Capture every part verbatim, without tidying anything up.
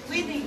Winnie.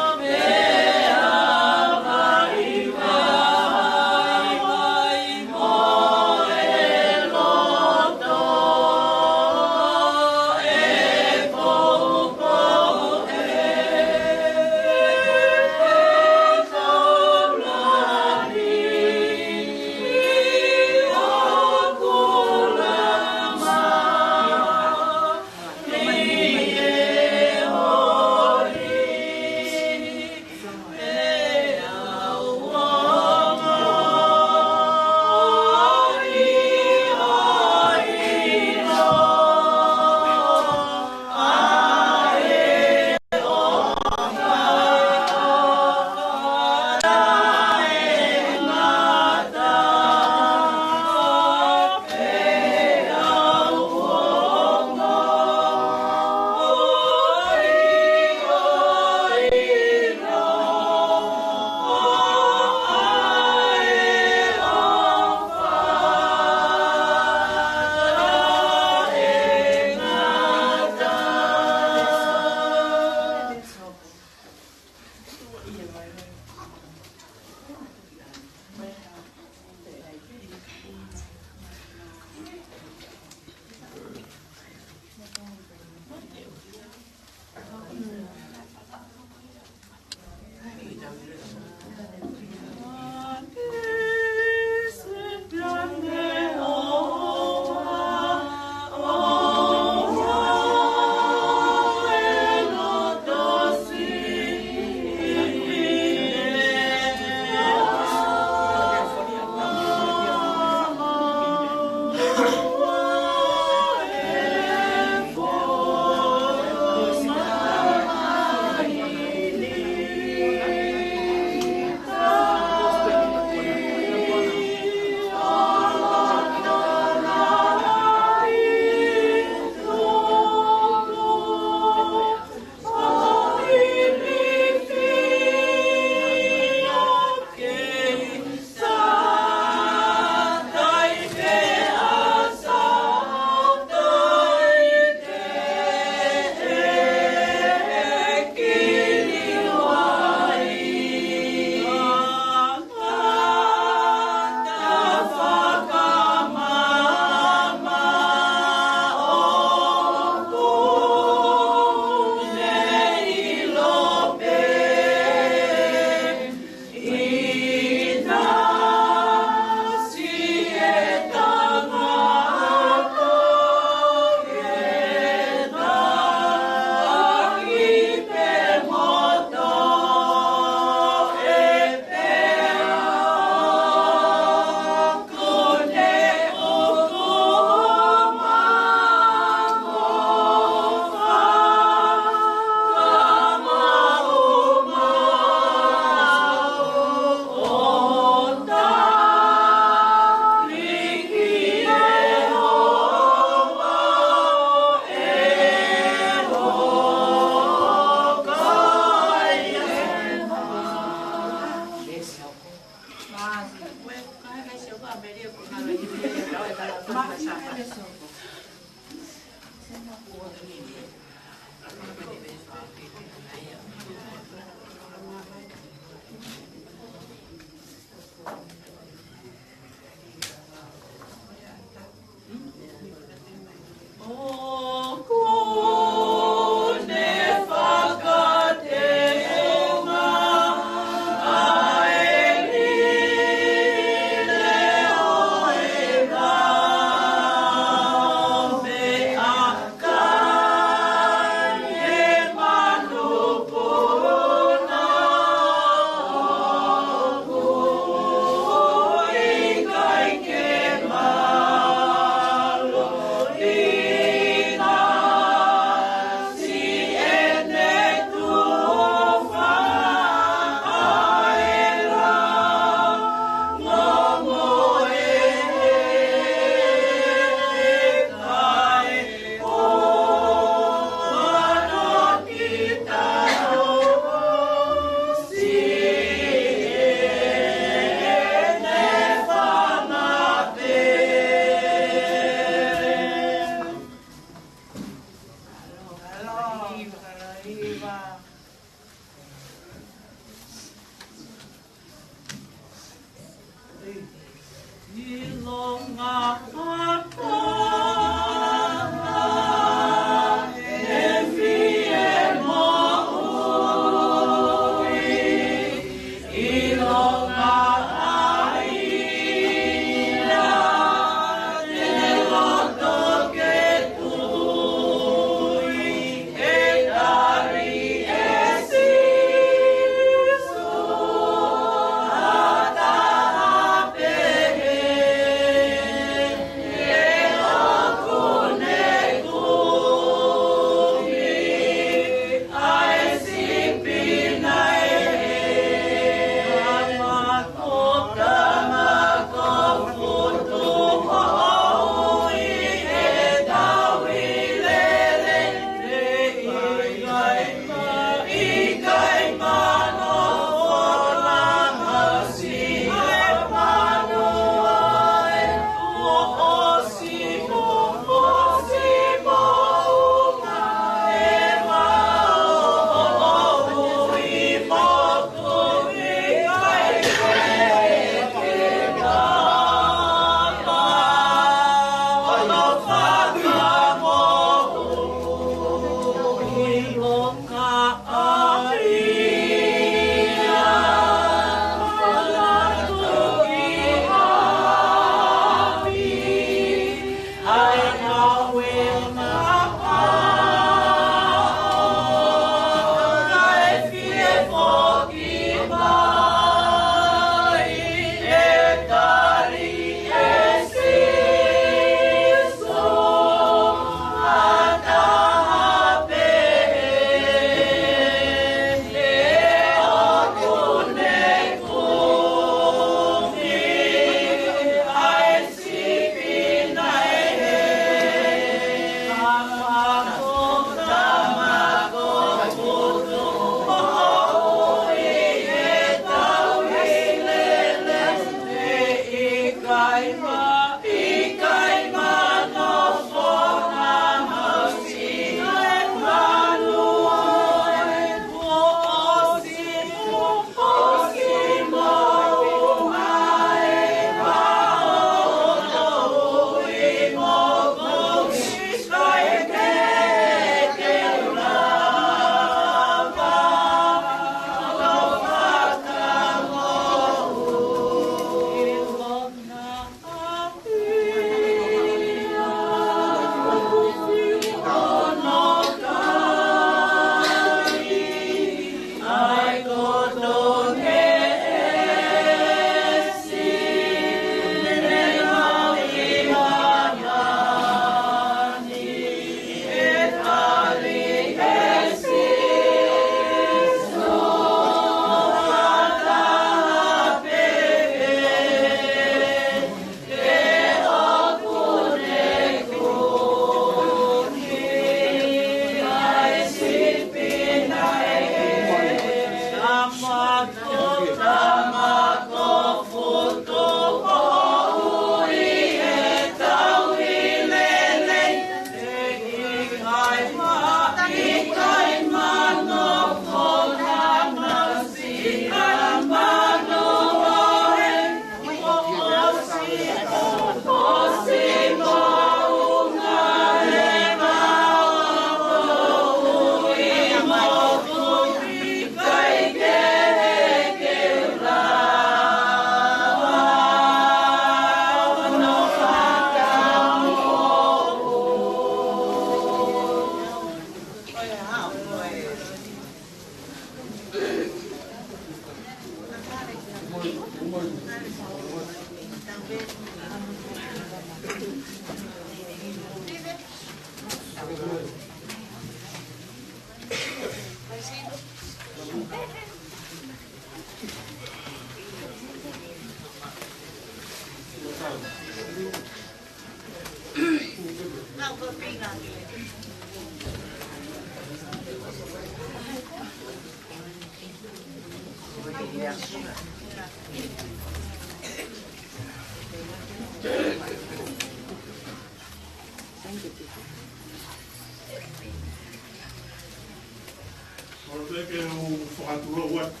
Ko e peke u fakatulou atu.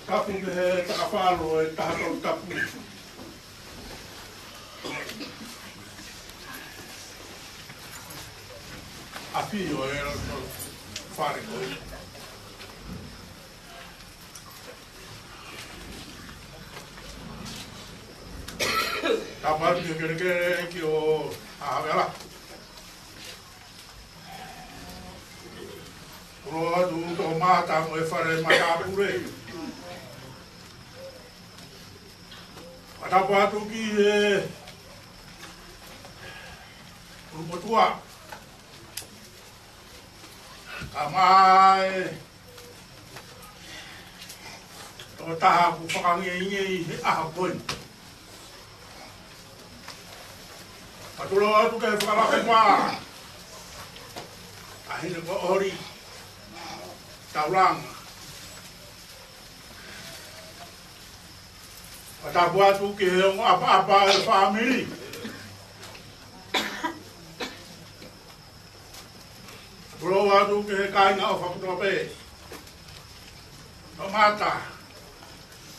Tapu ki he takafalu e taha tolu tapu. ʻAfio e fale ko ē. Tapu atu ki he kelekele ki ʻo Havela. Kulo atu Toʻomata mo e fale matāpule. Tapu atu ki he ʻulumotuʻa. Ka mai ʻo taha ʻoku fakangeingei he ʻaho ko eni. Ka tulou atu ki he fakalakepa ʻa Hinekoʻoli Taulanga. Ka tapu atu ki he ongo ʻapaʻapa e fāmili. Tulou atu ki he kāinga ʻofa kotoa pē. Toʻomata,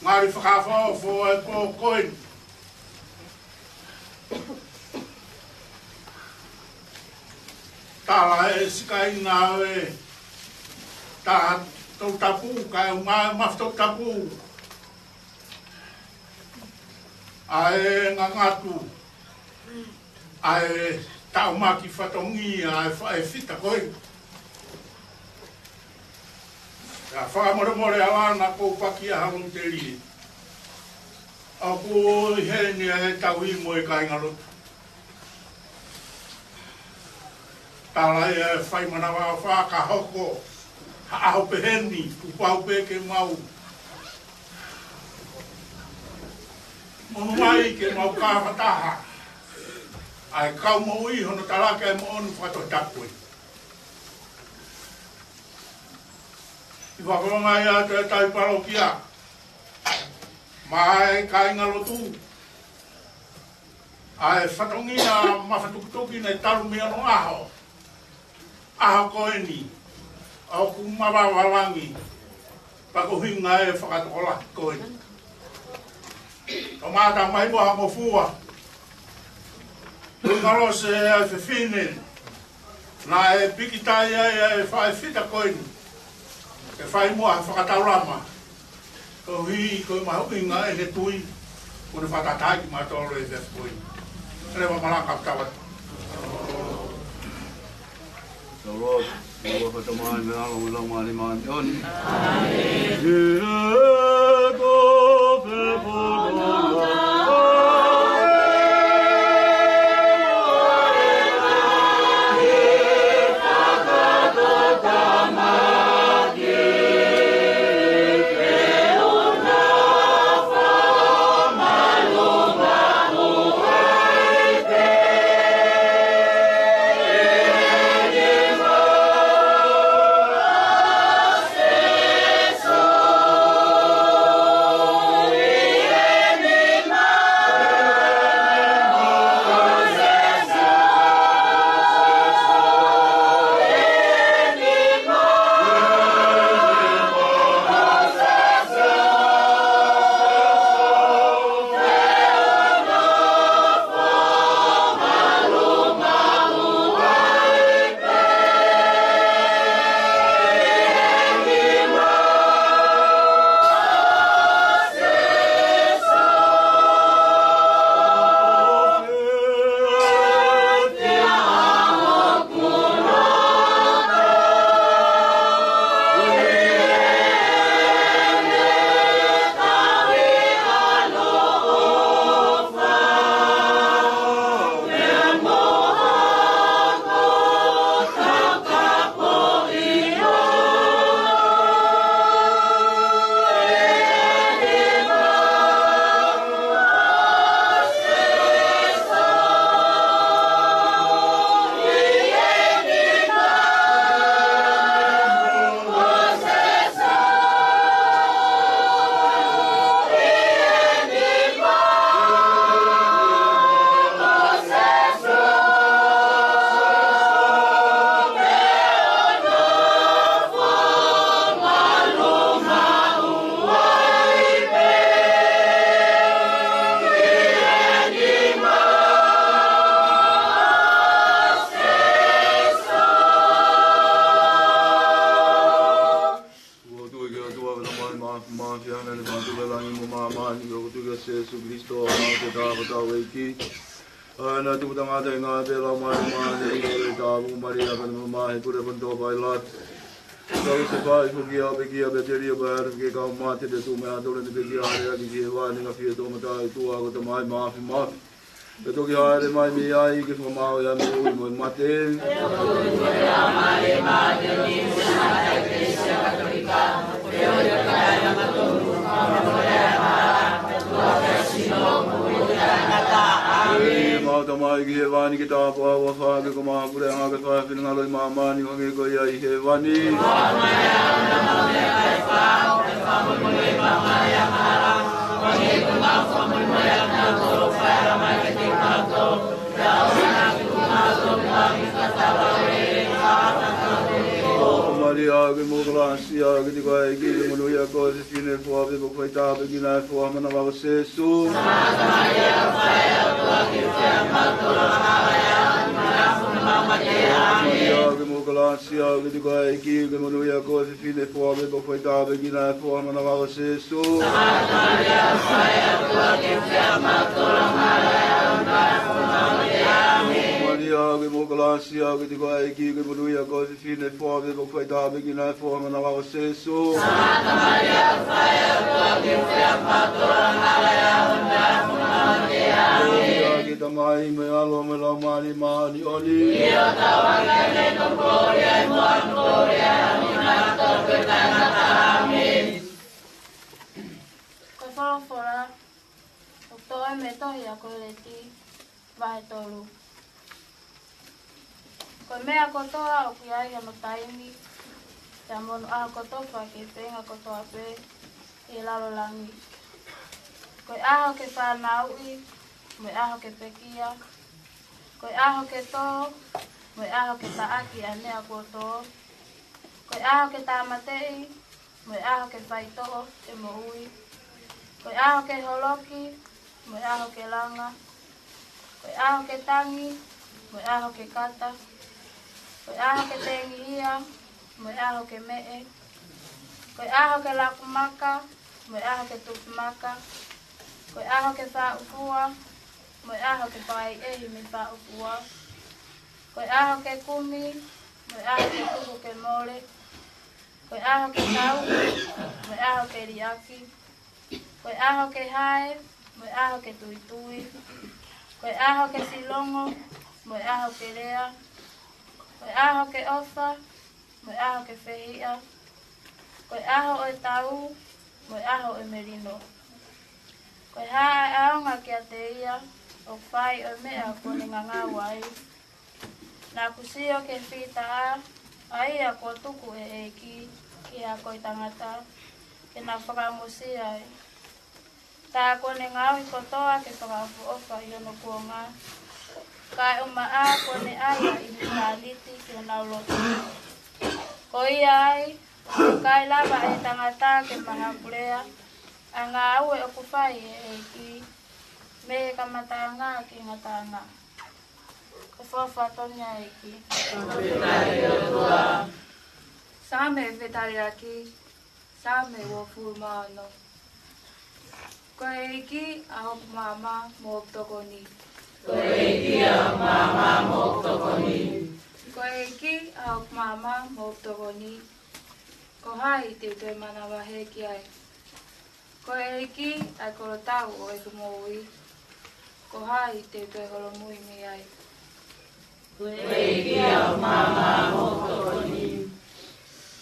ngali fakaʻofoʻofa e pō ko eni. Tala e sikaina e taha tolu tapu, kae ʻumaʻā e mafi tolu tapu. ʻA e ngangatu ʻa e taumaki fatongia ʻa e faʻē fita ko ē. Ka fakamolemole ʻAlana, ko u paki ʻa Halou Telie. ʻOku ʻi heni ʻa e tauhi mo e kāingalotu. Tala ia e fai manavaʻofa ka hoko ha ʻaho pehē ni, kuo pau pē ke mau monū ai ke mau kau fakataha. ʻA e kau moʻui hono talaki ʻa e moʻoni fakatohitapu ē. ʻI he fakaʻaongaʻi atu e tauhi palokia, mo e kāingalotu, ʻa e fatongia mafatukituki naʻe talu mei onoʻaho, ʻaho ko eni, ʻoku mavava langi, pea ko e ʻuhinga e fakatokolahi ko eni. Toʻomata mai muʻa ha ngofua. Tuʻi Ngalose ʻa e fefine naʻe pikitai ai ʻa e faʻē fita ko eni, ke fai muʻa ha fakataulama. Koeʻuhi ko e mahuʻinga ʻene tui, kuo ne fakatahatahaʻi kimautolu he efiafi ko eni. Leva malanga ʻo tau atu. Tau lotu. Ko e ʻofa ʻa e Tamai mo e ʻAlo mo e Laumālie Māʻoniʻoni. ʻĒmeni. Māfimafi, ʻa ia naʻe fakatupu ʻa langi mo māmani, ʻo tuku kia Sēsū Kalaisi, ʻa e Tama ʻo e ʻEiki. ʻA ia naʻe tupu tangata ʻi he ngaahi ʻāngelo, ʻi he Laumālie Māʻoniʻoni, ʻi he ngāue ʻo e Laumālie Māʻoniʻoni, ʻi he tauhi ʻo e Laumālie Māʻoniʻoni, ʻi he ngāue ʻo e Laumālie Māʻoniʻoni, pule ʻi he fonua ʻo Pailato. Tau se fai fukia, pekia, pea telio, pea ʻalu ki he kau mate, pea tuʻu mei he ʻaho tolu ʻo ne pekia, ʻalu hake ki hēvani, ʻafio ʻi he toʻomataʻu ʻo e ʻOtua ko e Tamai Māfimafi. Pea toki hāʻele mai mei ai ke fakamaauʻi ʻa e moʻui mo e mate. ʻE mau Tamai ʻoku ʻi hēvani, ke tāpuhā ho huafa, ke hoko mai ho puleʻanga, ke fai ho finangalo ʻi māmani, hangē ko ia ʻi hēvani. Maria, ʻoku ke maʻu ʻa e kalasia, ʻoku tau ʻi he ʻEiki, ʻoku ke monūʻia koe ʻi he fefine ʻoku ke fua, pea ʻoku fai tāpuekina ʻa e foha ʻo ho manava ko Sēsū. Maria, ʻoku ke maʻu ʻa e kalasia, ʻoku tau ʻi he ʻEiki, ʻoku ke monūʻia koe ʻi he fefine ʻoku ke fua, pea ʻoku fai tāpuekina ʻa e foha ʻo ho manava ko Sēsū. Maria, ʻoku ke maʻu ʻa e kalasia, ʻoku tau ʻi he ʻEiki, ʻoku ke monūʻia koe ʻi he fefine ʻoku ke fua, pea ʻoku fai tāpuekina ʻa e foha ʻo ho manava ko Sēsū. Maria, ʻoku ke Tamai mo e ʻAlo mo e Laumālie Māʻoniʻoni. Ko e folofola, ʻoku toʻo mei he tohi ʻa Koheleti, vahe tolu. Ko e meʻa kotoa ʻoku ʻi ai hono taimi, pea mo hono ʻaho kotoa ki he feinga kotoa pē ʻi he lalo langi. Ko e ʻaho ke fanauʻi, mo e ʻaho ke pekia. Ko e ʻaho ke tō, mo e ʻaho ke taʻaki ʻa e meʻa kuo tō. Ko e ʻaho ke tāmateʻi, mo e ʻaho ke faitoʻo ʻe moʻui. Ko e ʻaho ke holoki, mo e ʻaho ke langa. Ko e ʻaho ke tangi, mo e ʻaho ke kata. Ko e ʻaho ke tengihia, mo e ʻaho ke meʻe. Ko e ʻaho ke laku maka, mo e ʻaho ke tupu maka. Ko e ʻaho ke faʻu fua, mo e ʻaho ke fakaʻehiʻehi mei faʻu fua. Ko e ʻaho ke kumi, mo e ʻaho ke tuku ke mole. Ko e ʻaho ke tauhi, mo e ʻaho ke liʻaki. Ko e ʻaho ke hae, mo e ʻaho ke tuitui. Ko e ʻaho ke silongo, mo e ʻaho ke lea. Ko e ʻaho ke ʻofa, mo e ʻaho ke fehiʻa. Ko e ʻaho ʻo e tau, mo e ʻaho ʻo e melino. Ko e hā ʻe ʻaonga kiate ia ʻoku fai ʻo e meʻa kuo ne ngangau ai? Naʻa ku sio ki he fita, ʻa ia kuo tuku ʻe he ʻEiki ki he ako ʻo e tangata, ke na fakaongosia ai. Tā kuo ne ngaohi kotoa ke fakaʻofoʻofa ʻi hono kuonga, kae ʻumaʻā kuo ne ʻai ʻa ʻitāniti ki honau loto. Ko ia ai, ʻoku ʻikai lava ʻe he tangata ke mahakulea ʻa e ngāue ʻoku fai ʻe he ʻEiki, mei he kamataʻanga ki he ngataʻanga. Ko e folofola tonu ia ʻa e ʻEiki. Saame fetaliaki, Saame uofulu mā ono. Ko e ʻEiki ʻa hoku maama mo hoku tokoni. Ko e ʻEiki ʻa hoku maama mo hoku tokoni. Ko e ʻEiki ʻa hoku maama mo hoku tokoni. Ko hai te u toe manavahē ki ai? Ko e ʻEiki ʻa e kolotau ʻo ʻeku moʻui. Ko hai te u toe holomui mei ai? Ko e ʻEiki ʻa hoku maama mo hoku tokoni.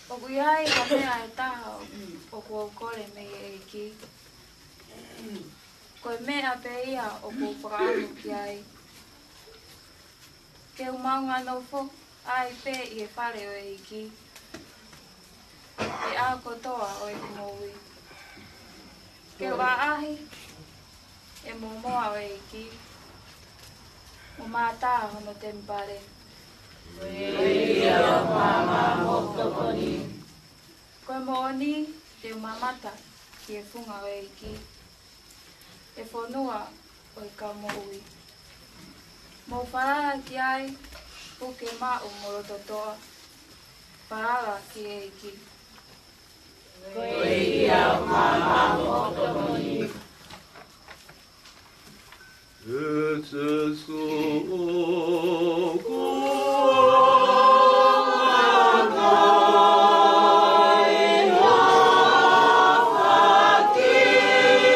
ʻOku ʻi ai ha meʻa ʻe taha ʻoku ou kole mei he ʻEiki? Ko e meʻa pē ia ʻoku ou fakaʻamu ki ai, ke u maʻu nofo ai pē ʻi he fale ʻo e ʻEiki ʻi he ʻaho kotoa ʻo ʻeku moʻui, ke u ʻaʻahi ʻi he mōmoa ʻo e ʻEiki, mo mātā hono temipale. Ko e ʻEiki ʻa hoku maama mo hoku tokoni. Ko e moʻoni te u mamata ki he funga ʻo e ʻEiki, ʻi he fonua ʻo e kau moʻui. Mou falala ki ai, puke maʻu mo loto toʻa. Falala ki he ʻEiki. Ko e ʻEiki ʻa e maama ʻo e tokoni. ʻE Sīsū, ʻoku ou ʻofa kiate koe.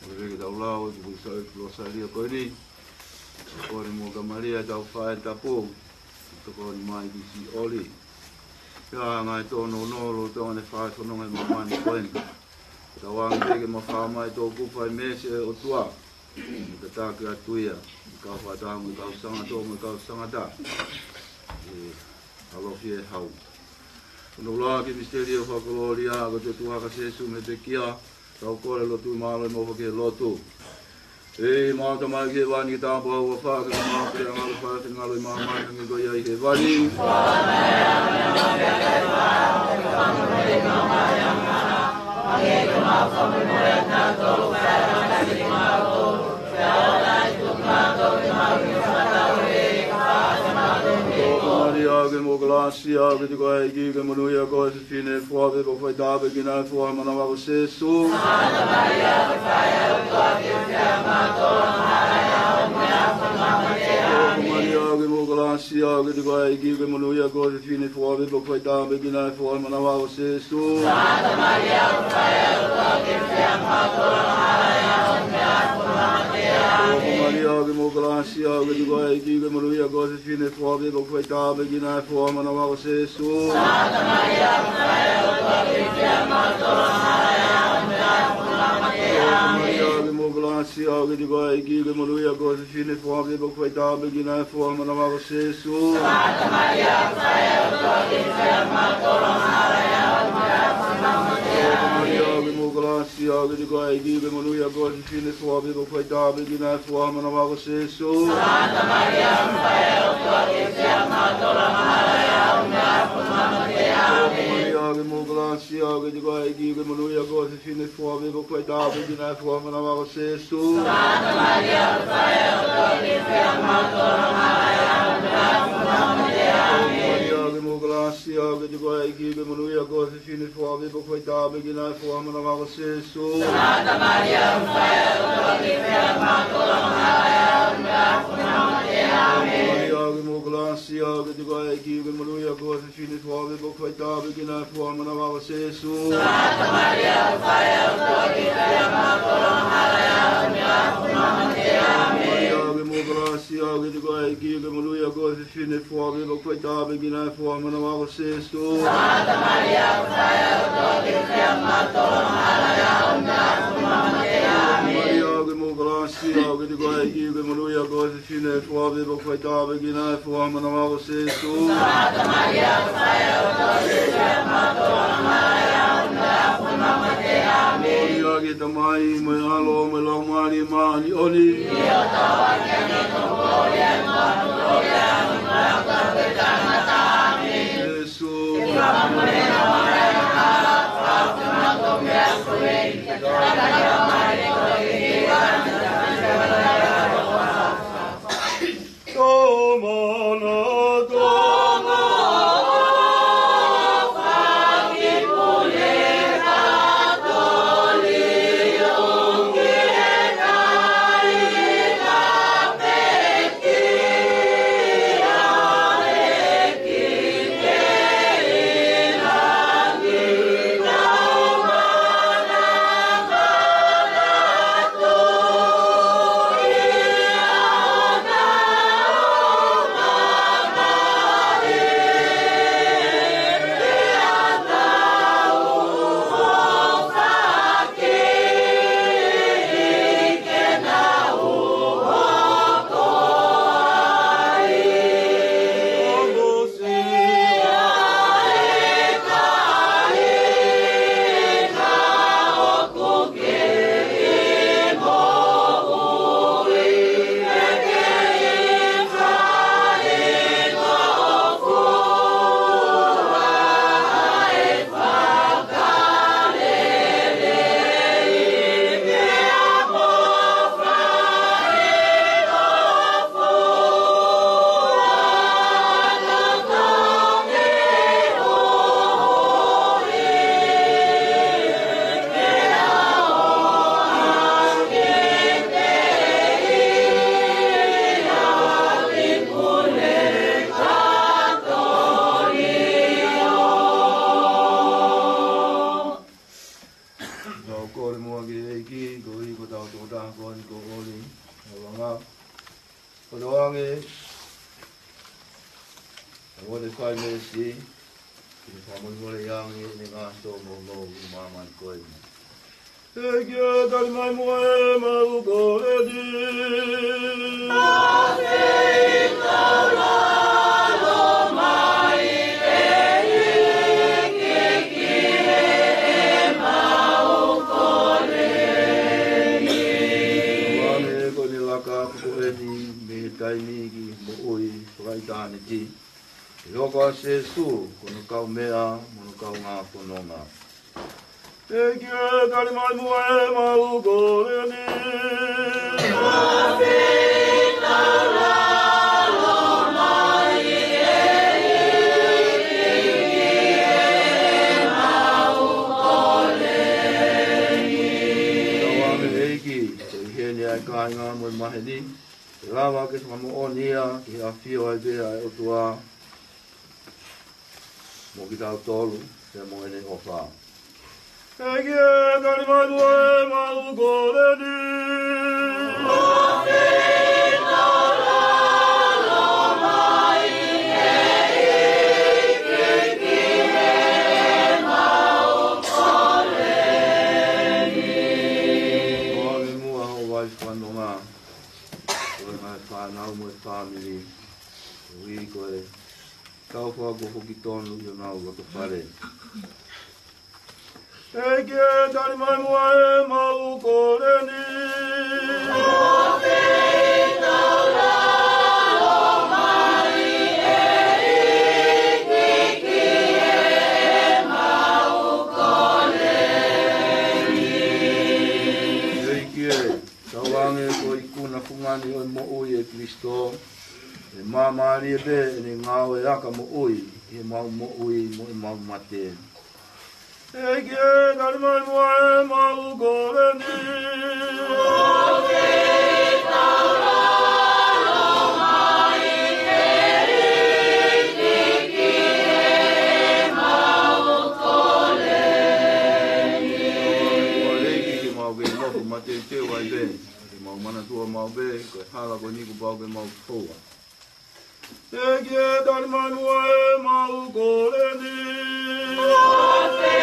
Ko e veke tau lau ʻi he kupuʻi sau ʻi he Lōsalia ko eni. Ko e mo ka Malia ʻetau faʻē tapu, tokoni mai ki siʻi ʻOli. Pea ngaahi tōnounou lolotonga ʻene fai fononga ʻi māmani ko eni. Tau ange pē ke mafao mai tō kufa ʻi he meesi ʻo e ʻOtua. Mo tataki atu ia, ʻi he kau fakataha mo e kau sangata, mo e kau sangata. ʻE ʻalofi e hau. Ko hono ʻuluaki misiteli ʻo e fakakolōlia, ko e tuʻu hake ʻa Sīsū mei he pekia, tau kole lotu mālō mo fake lotu. ʻE ʻemau Tamai ʻoku ʻi hēvani, ke tāpuhā ho huafa, ke hoko ʻa ho fale, ke ngalo ʻi māmani, hangē ko ia ʻi hēvani. Maria, ʻoku ke maʻu ʻa e ʻEiki, ko e monūʻia koe ʻi he fefine, fua pē ʻoku fai tāpuekina ai e foha ʻo ho manava ko Sīsū. Maria, ʻoku ke maʻu ʻa e ʻEiki, ko e monūʻia koe ʻi he fefine, fua pē ʻoku fai tāpuekina ai e foha ʻo ho manava ko Sīsū. Maria, ʻoku ke maʻu ʻa e ʻEiki, ko e monūʻia koe ʻi he fefine, fua pē ʻoku fai tāpuekina ai e foha ʻo ho manava ko Sīsū. Maria, ʻoku ke maʻu ʻa e ʻEiki, ko e monūʻia koe ʻi he fefine, fua pē ʻoku fai tāpuekina ai e foha ʻo ho manava ko Sīsū. Maria, ʻoku ke maʻu ʻa e ʻEiki, ko e monūʻia koe ʻi he fefine, fua pē ʻoku fai tāpuekina ai e foha ʻo ho manava ko Sīsū. Maria, ʻoku ke maʻu ʻa e ʻEiki, ko e monūʻia koe ʻi he fefine, fua pē ʻoku fai tāpuekina ai e foha ʻo ho manava ko Sīsū. Maria, ʻoku ke maʻu ʻa e ʻEiki, ko e monūʻia koe ʻi he fefine, fua pē ʻoku fai tāpuekina ai e foha ʻo ho manava ko Sīsū. Maria, ʻoku ke maʻu ʻa e ʻEiki, ko e monūʻia koe ʻi he fefine, fua pē ʻoku fai tāpuekina ai e foha ʻo ho manava ko Sīsū. Maria, ʻoku ke Kalāsia, ʻoku ke tuku ʻa e ʻEiki, ʻoku ke monūʻia koe he fefine, ʻoku ke fua pē ʻa e paku fakatāpui, ʻoku ke ʻinasi ʻa e fuʻu ʻaho ʻo e moʻui ʻa e fefine. Sangata Malia, ʻoku ke ʻafio ʻi he lotu ʻo e ʻOtua, ʻoku ke fai ʻa e ʻamanaki ʻa e ʻOtua ʻi he ʻaho ni pea mo e ʻaho ʻo ʻemau mate. ʻĀmeni. Malia, ʻoku ke moʻui kalāsia, ʻoku ke tuku ʻa e ʻEiki, ʻoku ke monūʻia koe he fefine, ʻoku ke fua pē ʻa e paku fakatāpui, ʻoku ke ʻinasi ʻa e fuʻu ʻaho ʻo e moʻui ʻa e fefine. Sangata Malia, ʻoku ke ʻafio ʻi he lotu ʻo e ʻOtua, ʻoku ke fai ʻa e ʻamanaki ʻa e ʻOtua ʻi he ʻaho ni pea mo e ʻaho ʻo ʻemau mate. ʻĀmeni. Malia, ʻoku ke Tamai, mo e ʻAlo, mo e Laumālie Māʻoniʻoni. ʻIo, tauhi ʻa e ʻOtua ʻi he ʻaho ni pea mo e ʻaho ʻo ʻemau mate. ʻĀmeni. Sīsū. Tau kole muʻa ki he ʻEiki, koeʻuhi ko hotau tokotaha ko eni kuo ʻosi ʻo langa. Ko hono ʻoange ʻa e fai meesi, ke fakamolemole ange ʻene ngaahi tō nounou ʻi māmani ko eni. ʻEiki ē, tali mai muʻa ʻemau kole ni. Ko ʻene laka ʻa e pō ko eni mei he taimi ki he moʻui fakaʻitāniti. ʻI he hoko ʻa Sīsū ko hono kaumeʻa mo hono kaungā fononga. ʻEiki ē, tali mai muʻa ʻemau kole ni. Tauange ʻEiki, ko e ʻi heni ʻa e kāinga mo e maheni, ke lava ke fakamoʻoni ia ki he ʻafio ai pē ʻa e ʻOtua mo kitautolu, pea mo ʻene ʻofa. ʻEiki ē, tali mai muʻa ʻemau kole ni. Tauange muʻa hoʻo vai fakanonga, ko e ngaahi fānau mo e fāmili, koeʻuhi ko e kau fakakōfaki tonu ʻi honau loto fale. ʻEiki ē, tali mai muʻa ʻemau kole ni. ʻEiki ē, tauange ko e ikuna fungani ʻo e moʻui ʻe Kalaisi, ʻe māmālie pē ʻene ngāue ʻakamoʻui ʻi heʻemau moʻui mo ʻemau mate. ʻEiki ē, tali mai muʻa ʻemau kole ni. ʻEiki, ke mau kei nofo mateuteu ai pē, ke mau manatua maʻu pē, Ko e hala ko eni kuo pau ke mau foua. ʻEiki ē, tali mai muʻa ʻemau kole ni. ʻEiki ʻemau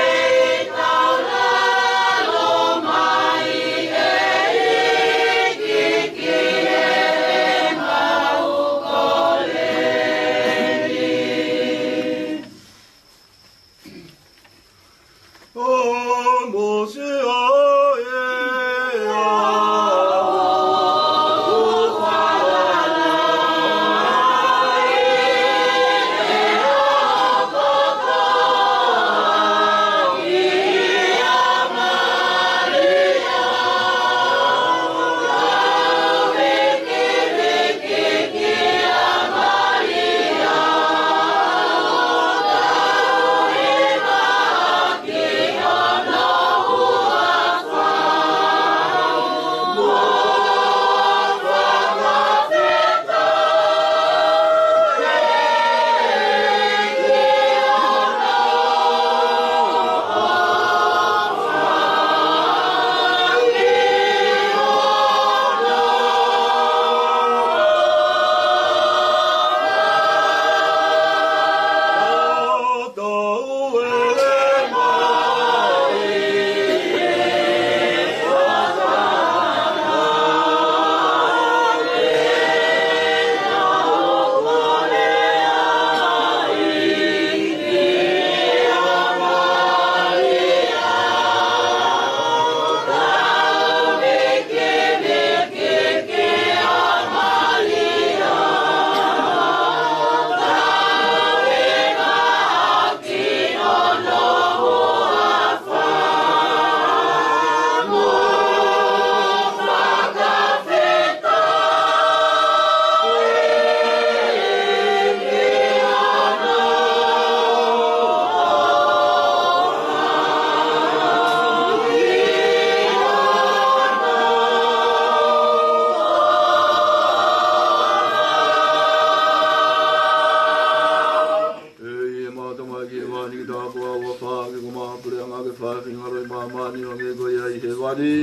Tamai ʻi hēvani, ke tāpuhā ho huafa, ke hoko mai ho puleʻanga, ke fai ho finangalo ʻi māmani hangē ko ia ʻi hēvani.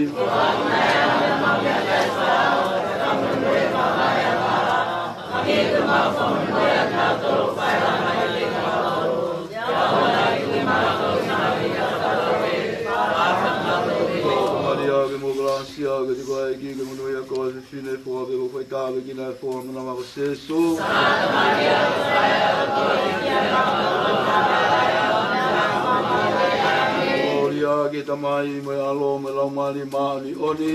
Malia, ke mo kalāsia, ke tiko ʻa e ʻEiki, ke monūʻia koe ʻi he fefine, fua pē ko e faʻē tāpuekina ʻa e fonua, ko ho mana ko Sēsū. Kolōlia ki he Tamai mo e ʻAlo mo e Laumālie Māʻoniʻoni.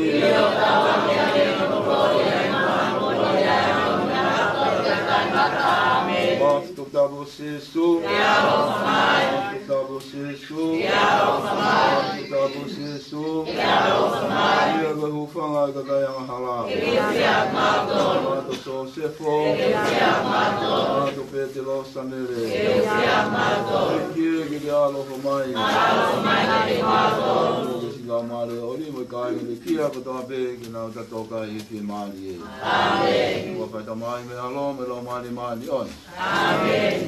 Māfimafi toputapu ʻo Sēsū. Māfimafi toputapu ʻo Sēsū. Māfimafi toputapu ʻo Sēsū. Ia ko e hūfanga ʻa e kakai angahala. Mātuʻa Sōsefo. Mātuʻa Petelo Samele. ʻEiki ke ke ʻaloʻofa mai. Ke siʻi Laumālie ʻo e ʻOtua mo e kāinga pekia kotoa pē ke nau tatoka ʻi he fiemālie. ʻĒmeni. Ko e huafa ʻo e Tamai mo e ʻAlo mo e Laumālie Māʻoniʻoni. ʻĒmeni.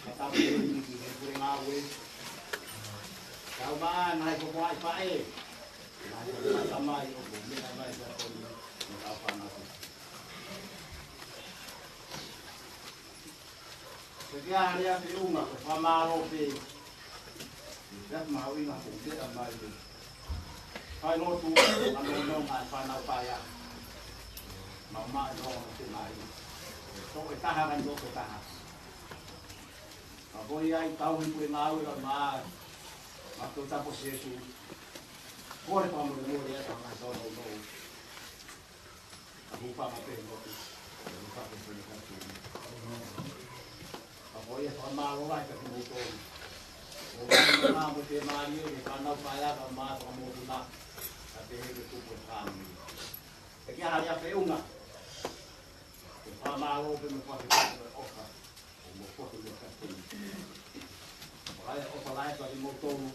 Fakatapu ki he puleʻanga ʻo e. Kau mai, ngaahi koko ʻai faʻē. Ngaahi koko ʻai tamai ʻoku meʻa mai sa koni. Mo kau fānau. Ke ke ʻalu ʻa e feʻunga, ko e fakamālō pē. Ia mahuʻinga ko e meʻa mai pē. Fai lotu, ʻa e nonga ʻa e fānau paea. Maumau e nonga ʻo e ngaahi. Tō e taha ka nō e taha. Ka ko ia ʻi he tauhi puleʻanga ʻo e ʻa mai. Mātuʻa Sōsēfa Sēsū. Kole fakamolemole ʻa e fānau tō nonga. Ka hūfanga pē he lotu. Ka hūfanga pē he lotu. Ka ko ia fakamālō ai ka ki moutolu. ʻO māmā mo e fiemālie, ke fānau paea ka mā fakamoʻoni. Ka pehē ke tupu e fāmili. ʻE ke aha ia feʻunga. Ke fakamālō pē mo fakamoʻoni ʻofa. ʻO mo fakamoʻoni ʻofa. ʻOfa lahi, ʻofa lahi ka kimoutolu.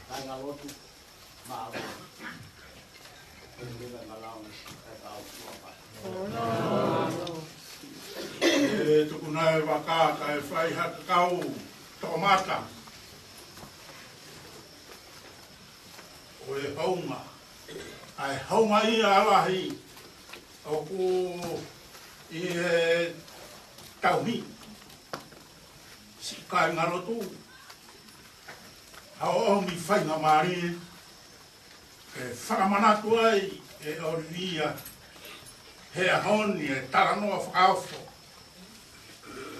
Kāingalotu. Mālō. ʻE tuku nai vaka kae fai ha kakau toʻomata. ʻO e hounga. ʻA e hounga ia lahi ʻoku ʻi he tauhi. Siʻi kāingalotu. ʻA e ʻomi faingamālie ke fakamanatu ai ʻe ʻOlivia he ʻaho ni e talanoa fakaofo.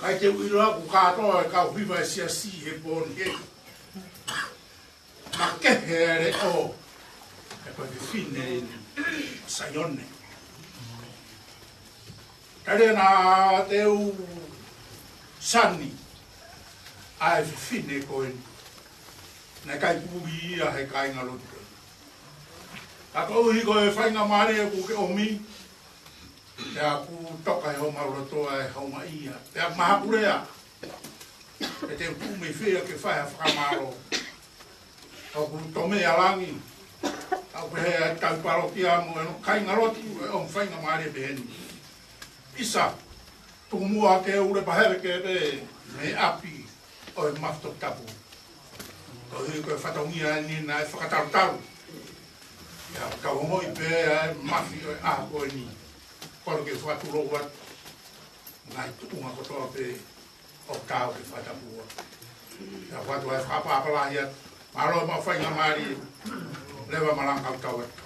ʻIkai te u ʻilo ʻoku kātoa e kau hiva e siasi he pō ni he makehe e leʻo, he ko e fefine ʻeni, Saione. Ka lena te u sani ʻa e fefine ko eni. Naʻe ʻikai puli ia he kāingalotu. Ka koeʻuhi ko e faingamālie kuo ke ʻomi, pea kuo toka ʻi homau loto ʻa e houngaʻia. Pea mahakulea, ʻe te u tuʻu mei fē ke fai ha fakamālō. ʻOku tō mei langi. ʻOku pehē ʻa e kau palokia mo e kāingalotu ʻe ʻomi faingamālie pehē ni. ʻIsa, tuku muʻa ke u lea pehē ke pē mei ʻapi ʻo e Mafi Toputapu. Koeʻuhi ko e fatongia ʻeni naʻe fakatalutalu. ʻIa, kau ongoʻi pē ʻa e mafi ʻo e ʻaho ko eni. Kole ke fakatulou atu. Ngaahi tuʻunga kotoa pē ʻoku tau ke fakatapua. ʻIa, fakatau e fakaʻapaʻapa lahi atu. Mālō mo e faingamālie. Leva malanga kau tau atu.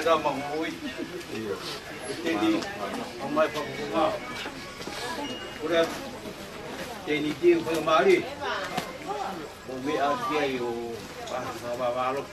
Tama ko oi. Teni, o mai pa ko ma. Ora, teni ki ko mari. O me a ki ai o, a, a, a, a, a,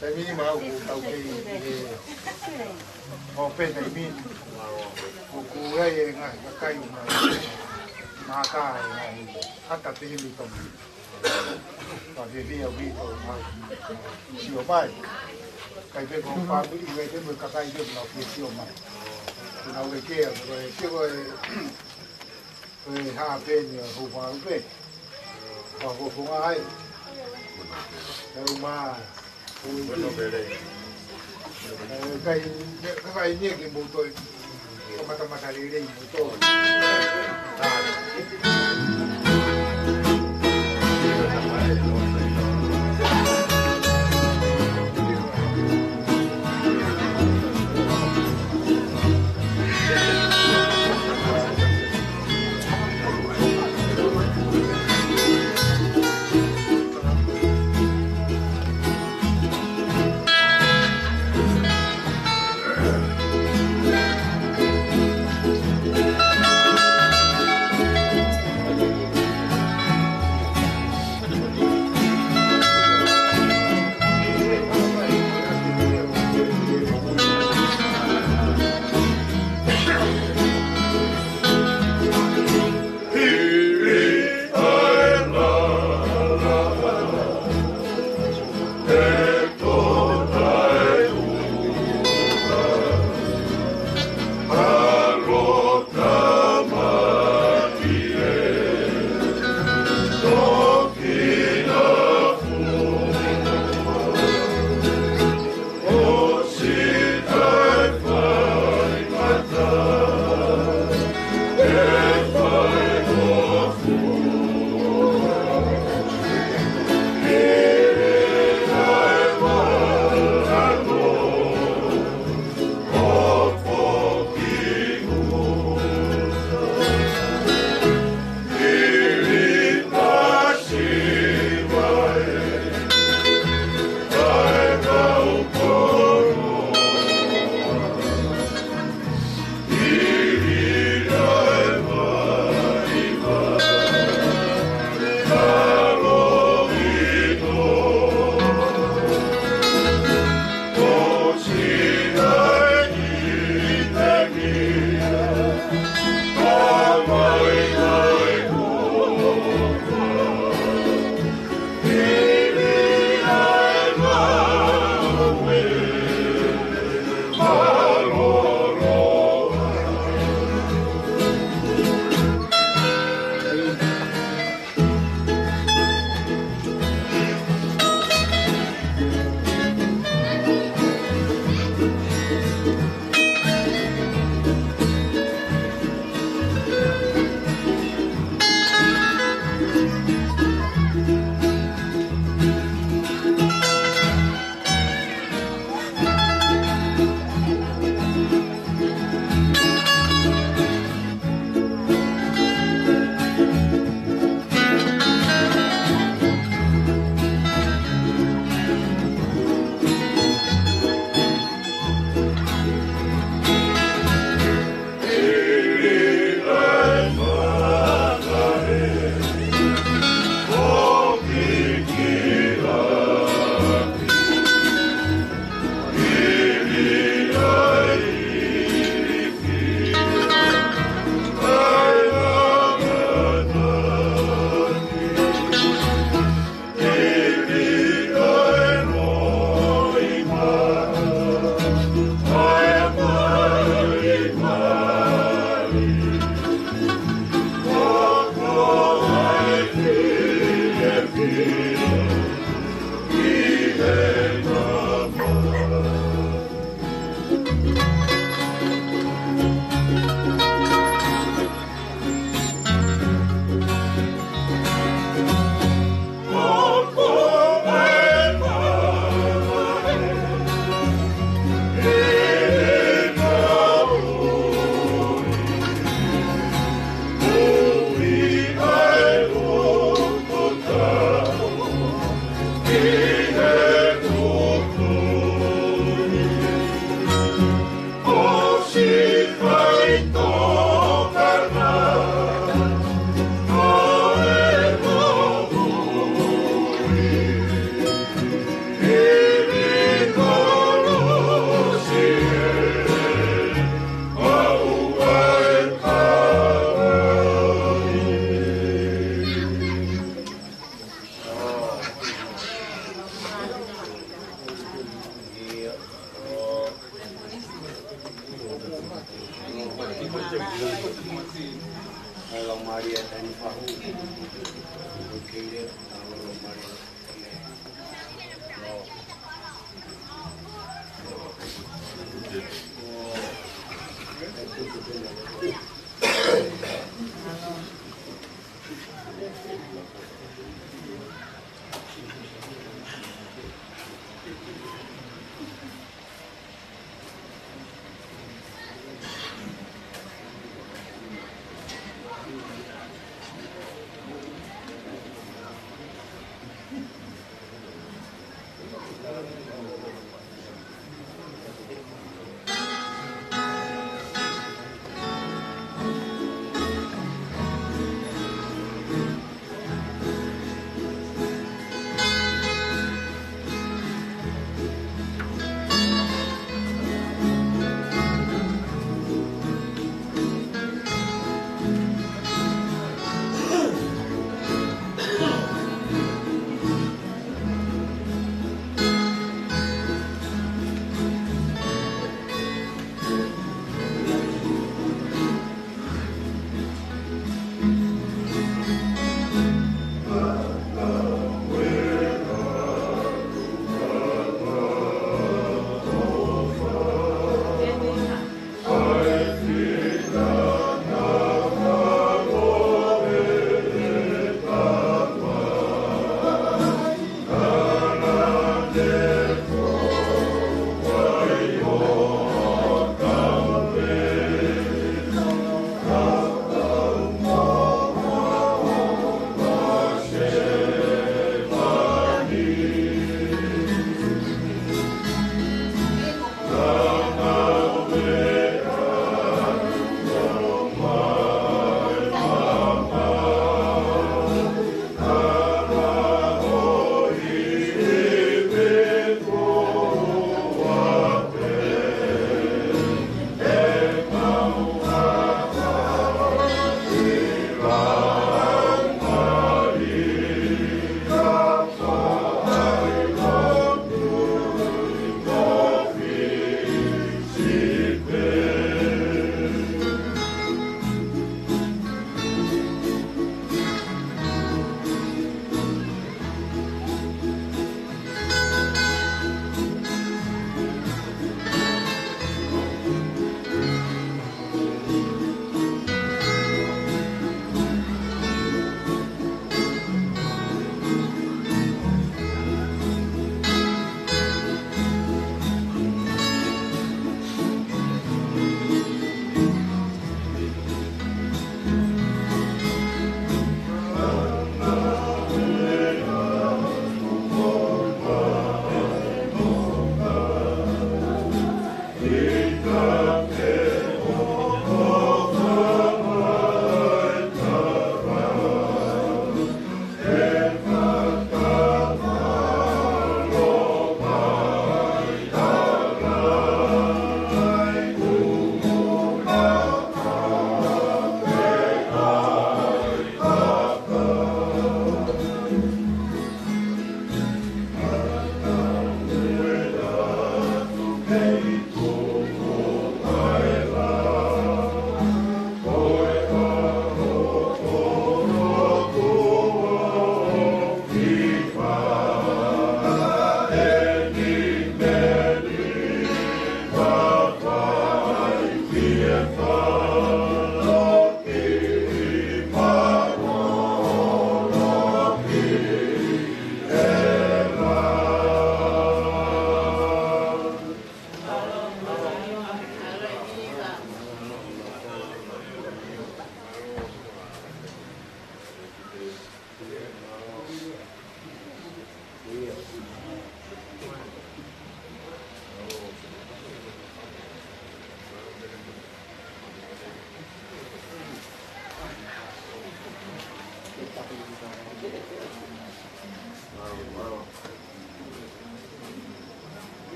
Taimi ni mau ʻoku tau kei ʻi he ʻo pē taimi ni. ʻOku ʻi ai e ngaahi kakai ʻoku nau mātā e ngaahi ʻata pehē mei Tonga. Ka fiefia ʻaupito ʻemau sio mai. Kae pehē ko e fāmili, ʻi ai pē mo e kakai pē ʻoku nau fie sio mai. Ko e ngāue ke a, ko e, ko e, ko e hā pē ni ʻa Houʻeiki Faʻu pē. Ka ko e fofonga ai. Tau mā. Ui. Kai, kai ni ke mou toe kamata matalelei mou toe.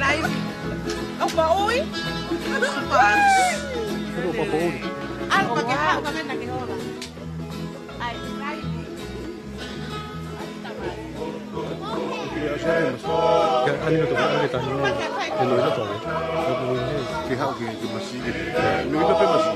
Live. ʻOku maʻui? Kuo pau ʻuli. ʻAlu pē ke haʻu ka mena ke hola. ʻAi, live. Ke ani no to ka ke tani. Ke no to. Ke haʻu ke, ke masi ke. No to ke masi.